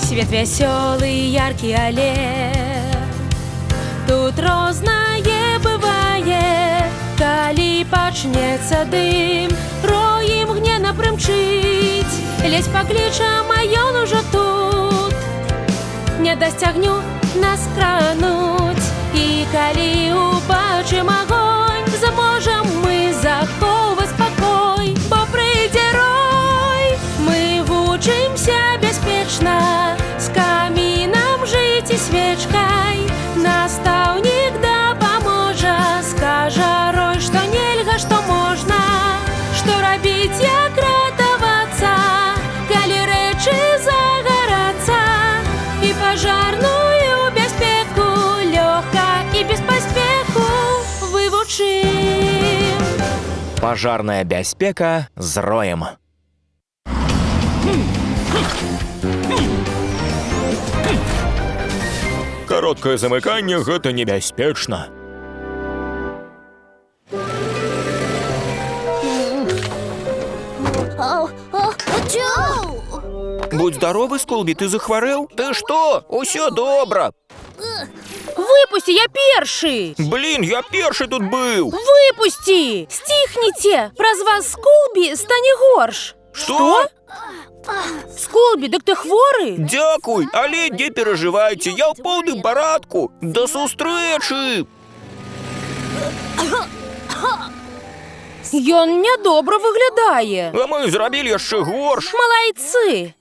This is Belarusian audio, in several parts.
Свет вясёлы, яркі, але тут рознае бывае. Калі пачнецца дым, рой імгненна прымчыць. Ледзь паклічам, а ён ужо тут. Не дасць агню нас крануць. І калі убачым агонь, зможам мы захоўваць спакой, бо прыйдзе рой. Мы вучымся бяспечна з камінам жыць і свечкай. Настаўнік дапаможа, скажа рой, што нельга, што можна, што рабіць, як ратавацца, калі рэчы загарацца. І пажарную бяспеку лёгка і без паспеху вывучым. Пажарная бяспека з Роем. Кароткае замыканне — гэта небяспечна. Будь здаровы, Скулбі, ты захварэў? Ты што? Усё добра. Выпусці, я першы! Блін, я першы тут быў. Выпусці! Сціхніце! Праз вас Скулбі стане горш. Што? Скулбі, дык ты хворы? Дзякуй, але не перажывайце, я ў поўным парадку. Да сустрэчы! Ён нядобра выглядае. А мы зрабілі яшчэ горш. Малайцы!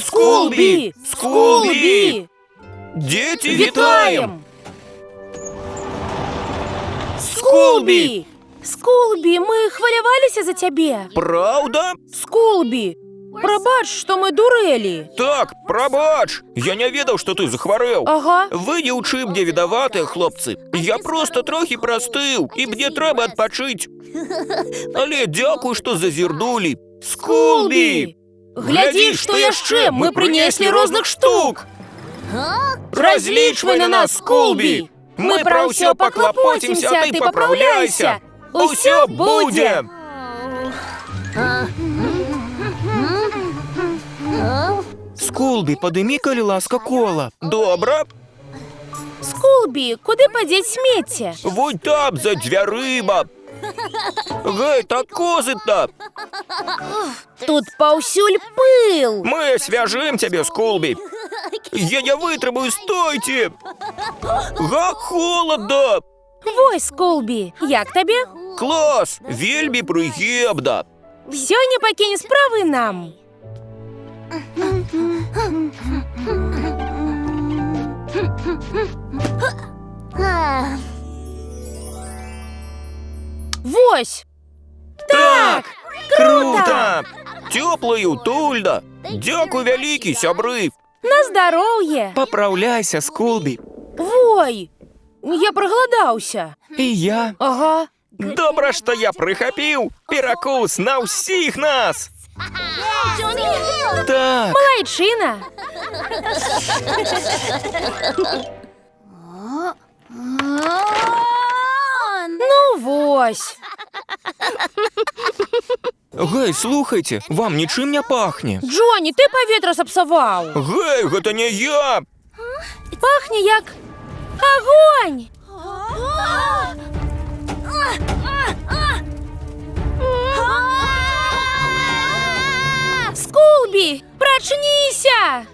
Скулбі! Скулбі! Дзеці, вітаем! Скулбі! Скулбі, мы хваляваліся за цябе. Праўда? Скулбі, прабач, што мы дурэлі. Так, прабач! Я не ведаў, што ты захварэў. Ага. Вы ні ў чым не вінаватыя, хлопцы. Я проста трохі прастыў, і мне трэба адпачыць. Але дзякуй, што зазірнулі. Скулбі! Глядзі, што яшчэ мы прынеслі розных штук. Разлічвай на нас, Скулбі! Мы пра ўсё паклапоцімся, а ты папраўляйся. Усё будзе! Скулбі, падымі, калі ласка, кола. Добра. Скулбі, куды падзець смецце? Вунь там, за дзвярыма. Гэй, так козы-то! Тут паўсюль пыл. Мы асвяжым цябе, Скулбі. Я не вытрымаю, стойце! Га, холадна! Вось, Скулбі, як табе? Клас! Вельмі прыемна! Сёння пакінь справы нам. Вось! Так! Крута! Цёпла і утульна! Дзякуй вялікі, сябры! На здароўе! Папраўляйся, Скулбі. Вой! Я прагаладаўся. І я. Ага. Добра, што я прыхапіў! Перакус на ўсіх нас! Так. Малайчына! Ну вось. Гэй, слухайце, вам нічым не пахне. Джоні, ты паветра сапсаваў. Гэй, гэта не я! Пахне як агонь! Скулбі, прачніся!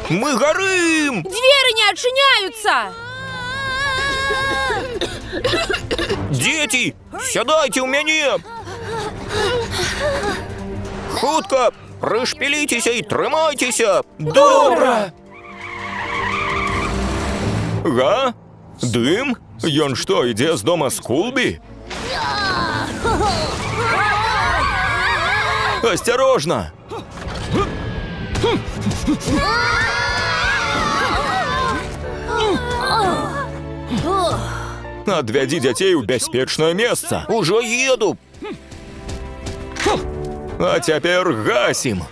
Мы гарым! Дзверы не адчыняюцца! Дзеці, сядайце ў мяне! Хутка, прышпіліцеся і трымайцеся! Добра! Га? Дым? Ён што, ідзе з дома Скулбі? Асцярожна! Адвядзі дзяцей у бяспечнае месца. Ужо еду. А цяпер гасім.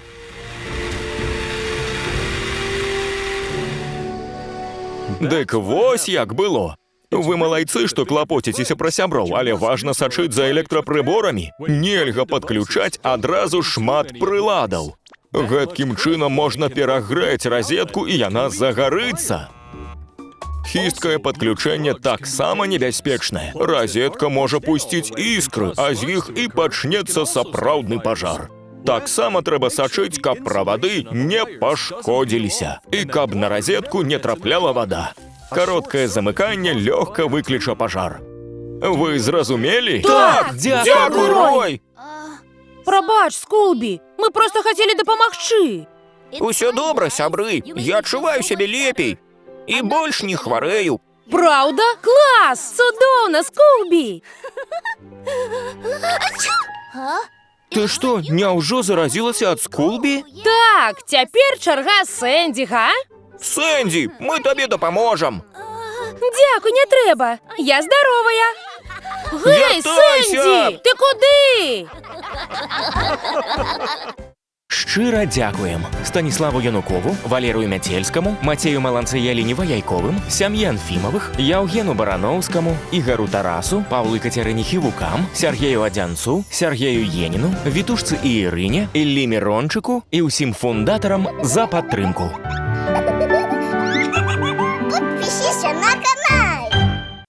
Дык вось як было. Вы малайцы, што клапоціцеся пра сяброў, але важна сачыць за электрапрыборамі. Нельга падключаць адразу шмат прыладаў. Гэткім чынам можна перагрэць разетку, і яна загарыцца. Хісткае падключэнне таксама небяспечнае. Разетка можа пусціць іскры, а з іх і пачнецца сапраўдны пажар. Таксама трэба сачыць, каб правады не пашкодзіліся і каб на разетку не трапляла вада. Кароткае замыканне лёгка выкліча пажар. Вы зразумелі? Так, дзякуй, дзякуй, Рой! Прабач, Скулбі, мы проста хацелі дапамагчы. Усё добра, сябры. Я адчуваю сябе лепей. І больш не хварэю. Праўда? Клас! Цудоўна, Скулбі! Ты што, няўжо заразілася ад Скулбі? Так, цяпер чарга Сэндзі, га? Сэндзі, мы табе дапаможам. Дзякуй, не трэба. Я здаровая. Гэй, Вяртайся! Сэндзі, ты куды? Шчыра дзякуем Станіславу Янукову, Валерыю Мяцельскаму, Мацею Маланцы, Яліне Ваяйковым, сям'і Анфімавых, Яўгену Бараноўскаму, Ігару Тарасу, Паўлу і Кацярыне Хівукам, Сяргею Адзянцу, Сяргею Еніну, Вітушцы і Ірыне, Іллі Мірончыку і ўсім фундатарам за падтрымку.